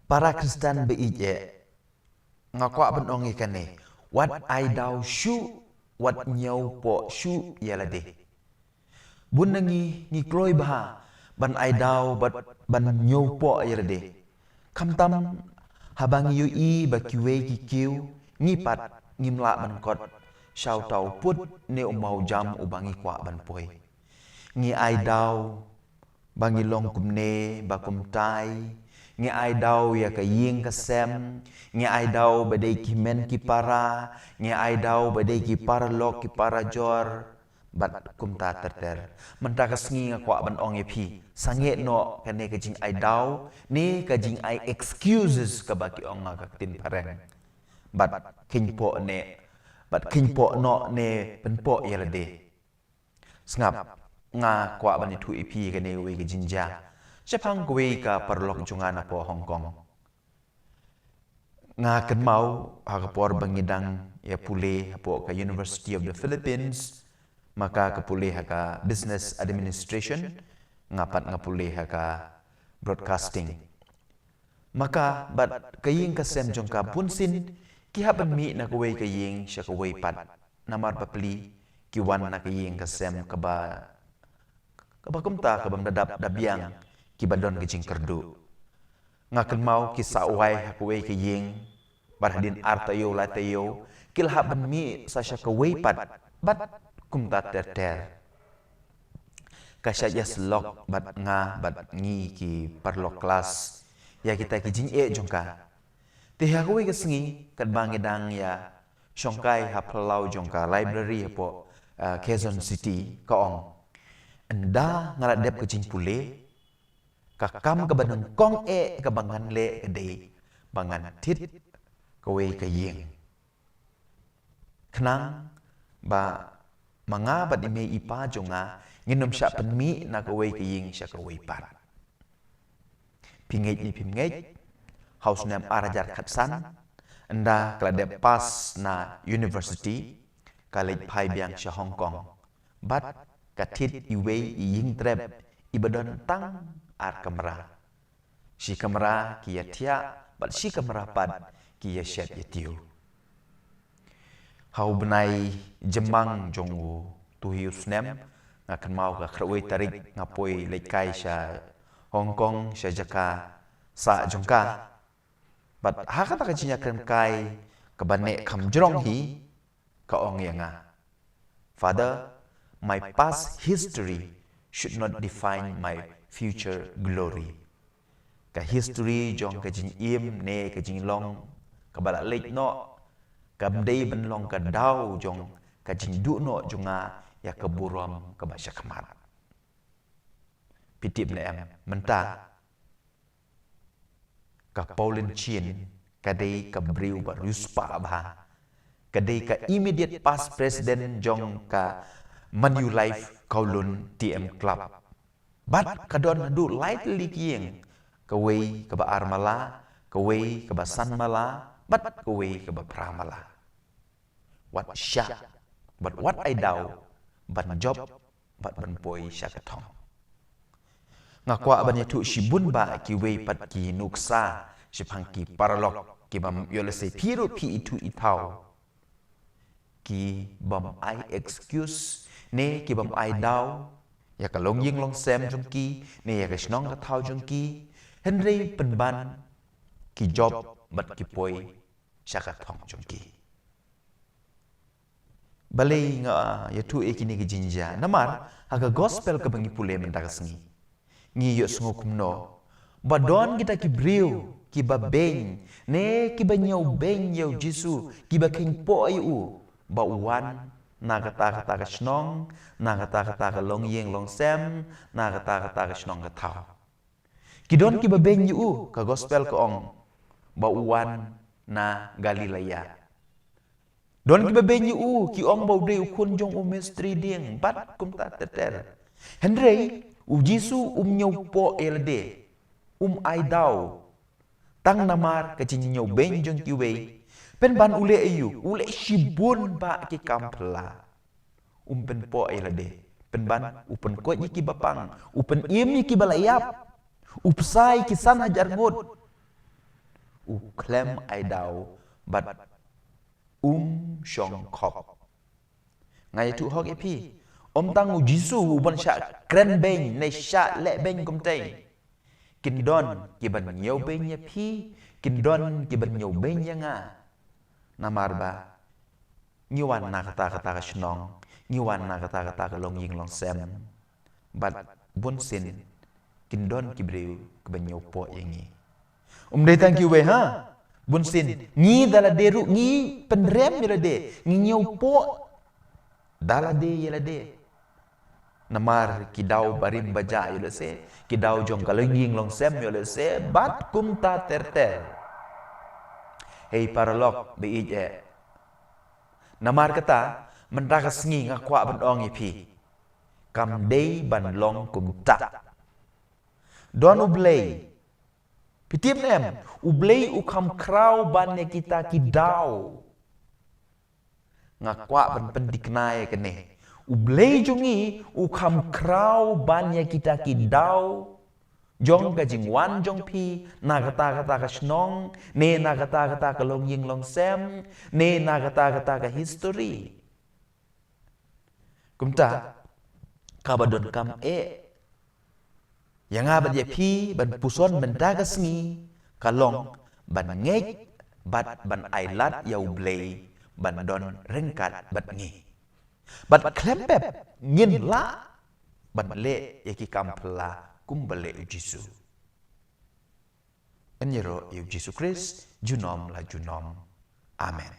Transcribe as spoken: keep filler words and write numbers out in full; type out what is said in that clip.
Para Khristan ba ïeit, nga kwah ban ong ïa kane, wat ai daw shuh, wat ñiewpoh shuh ïa lade. Bun na ngi ngi kloi bha ban ai daw bad ban ñiewpoh ïa lade. Khamtam haba ngi ïohi ba kiwei ki kiew, ngi pat ngim lah ban kot sha uta u pud ne u mawjam uba ngi kwah ban poi. Ngi ai daw ba ngi long kumne ba kumtai, ngi ai daw ïa ka ïing ka sem, ngi ai daw ba dei ki hynmen ki para, ngi ai daw ba dei ki paralok ki parajor, bad kumta ter ter. Mynta ka sngi nga kwah ban ong ïa phi, sangeh noh kane ka jingai daw ne ka jingai excuses kaba ki ong ha ka ktien phareng. Bad kheiñpoh ne, bad kheiñpoh noh ne pynpoh ïa lade. Sngap, nga kwah ban ïathuh ïa phi kane kawei ka jingjia shaphang kawei ka paralok jong nga napoh Hong Kong. Nga kynmaw ha ka por ba ngi dang ïa pule hapoh ka University of the Philippines, ma ka ka pule ha ka Business Administration, nga pat nga pule ha ka Broadcasting. Ma ka bad ka ïing ka sem jong ka bunsien ki hap ban mih na kawei ka ïing sha kawei pat. Namar ba pli ki wan na ka ïing ka sem kaba, kaba kumta kabym da dap da biang, kiba don ka jingkyrduh. Nga kynmaw ki sah wai ha kawei ka ïing, bad hadien ar taïew lai taïew ki la hap ban mih sa sha kawei pat, bad kumta ter ter. Ka shah ïasyllok bad nga bad ngi ki paralok klas ïa kita ki jingeh jong ka. Te ha kawei ka sngi katba ngi dang ïa shongkai ha phyllaw jong ka library hapoh, ah, Quezon City, ka ong, ynda nga la dep ka jingpule, ka kam kaba nyngkong eh kaba ngan leh ka dei ba ngan thied kawei ka ïing, khnang ba ma nga bad i mei i pa jong nga ngin ym shah pynmih na kawei ka ïing sha kawei pat. Phi ngeit ne phim ngeit, ha u snem ar hajar khatsan, ynda ka la dep pass na university, ka leit phai biang sha Hong Kong bad ka thied iwei i ïing trep iba don tang ar kamra. Shi kamra ki ïa thiah bad shi kamra pat ki ïa shet ïa tiew. Ha u bnai Jymmang jong utu hi u snem, nga kynmaw ka khatwei tarik, nga poi leit kai sha Hong Kong sha jaka sah jong ka. Bad ha kata ka jingïakren kai kaba neh kham jrong hi, ka ong ïa nga, "Father, my past history should not define my future glory." Ka history jong ka jingim ne ka jinglong kaba la leit noh kam dei ban long ka daw jong ka jingduh noh jong nga ïa ka burom kaba shakhmat. Phi tip ne em, mynta ka Pauline Chin ka dei ka briew ba riewspah bha. Ka dei ka immediate past president jong ka Manulife Kowloon T M Club. Bad ka don haduh lai tylli ki ïing, kawei kaba ar mala, kawei kaba san mala, bad kawei kaba phra mala. Wat shah bad wat ai daw ban jop bad ban poi sha ka thong. Nga kwah ban ïathuh shibun ba kiwei pat ki nuksa shaphang ki paralok kiba ym ïoh lehse phi ruh phi ithuh ithaw, kibym ai excuse ne kibym ai daw ïa ka longïing longsem jong ki ne ïa ka shnong ka thaw jong ki, hynrei pynban ki jop bad ki poi sha ka thong jong ki. Balei nga ïathuh ïa kine ki jingjia? Namar ha ka gospel kaba ngi pule mynta ka sngi, ngi ïohsngew kumno ba don kita ki briew kiba beiñ ne kiba ñiewbeiñ ïa u Jisu, kiba kheiñpoh ïa u, ba u wan na kata kata ka shnong, na kata kata ka longïing longsem, na kata kata ka shnong ka thaw. Ki don kiba beiñ ïa u, ka gospel ka ong ba u wan na Galilea. Don kiba beiñ ïa u, ki ong ba u dei u khun jong u mistri dieng, bad kumta ter ter. Hynrei u Jisu um ñiewpoh ïa lade, um ai daw. Tang namar ka jingñiewbeiñ jong kiwei, pynban u leh aïu? U leh shibun bah ki kam phylla. Um pynpoh ïa lade, pynban u pynkoit ïa kiba pang, u pynim ïa kiba la ïap, u bsa ïa ki san hajar ngut. u khlem ai daw bad um shong khop. Nga ïathuh hok ïa phi, ym tang u Jisu u ban shah kren beiñ ne shah leh beiñ kumtei. Kin don ki ban ñiew beiñ ïa phi, kin don ki ban ñiew beiñ ïa nga. Namar ba ngi wan na kata kata ka shnong, ngi wan na kata kata ka longïing longsem. Bad bunsien kin don ki briew ki ban ñiew poh ïa ngi. Um dei tang kiwei ha. Bunsien ngi da lade ruh ngi pynrem ïa lade, ngi ñiew poh da lade ïa lade. Namar ki daw barim bajah ïoh lehse, ki daw jong ka longïing longsem ïoh lehse, bad kumta ter ter. Hei paralok ba ïeit eh. Namar kata, mynta ka sngi nga kwah ban ong ïa phi, kam dei ban long kumta. Don U Blei. Phi tip ne em, U Blei u kham khraw ban ïa kita ki daw. Nga kwah ban pynthikna ïa kane. U Blei jong ngi u kham khraw ban ïa kita ki daw jong ka jingwan jong phi na kata kata ka shnong, ne na kata kata ka longïing longsem, ne na kata kata ka history. Kumta, kaba donkam eh ïa nga bad ïa phi ban puson mynta ka sngi ka long ban ngeit bad ban ai lad ïa U Blei ban don ryngkat bad ngi. Bad khlem pep ngin lah ban leh ïa ki kam phylla kumba leh U Jisu. Yn ïaroh ïa U Jisu Khrist junom la junom. Amen.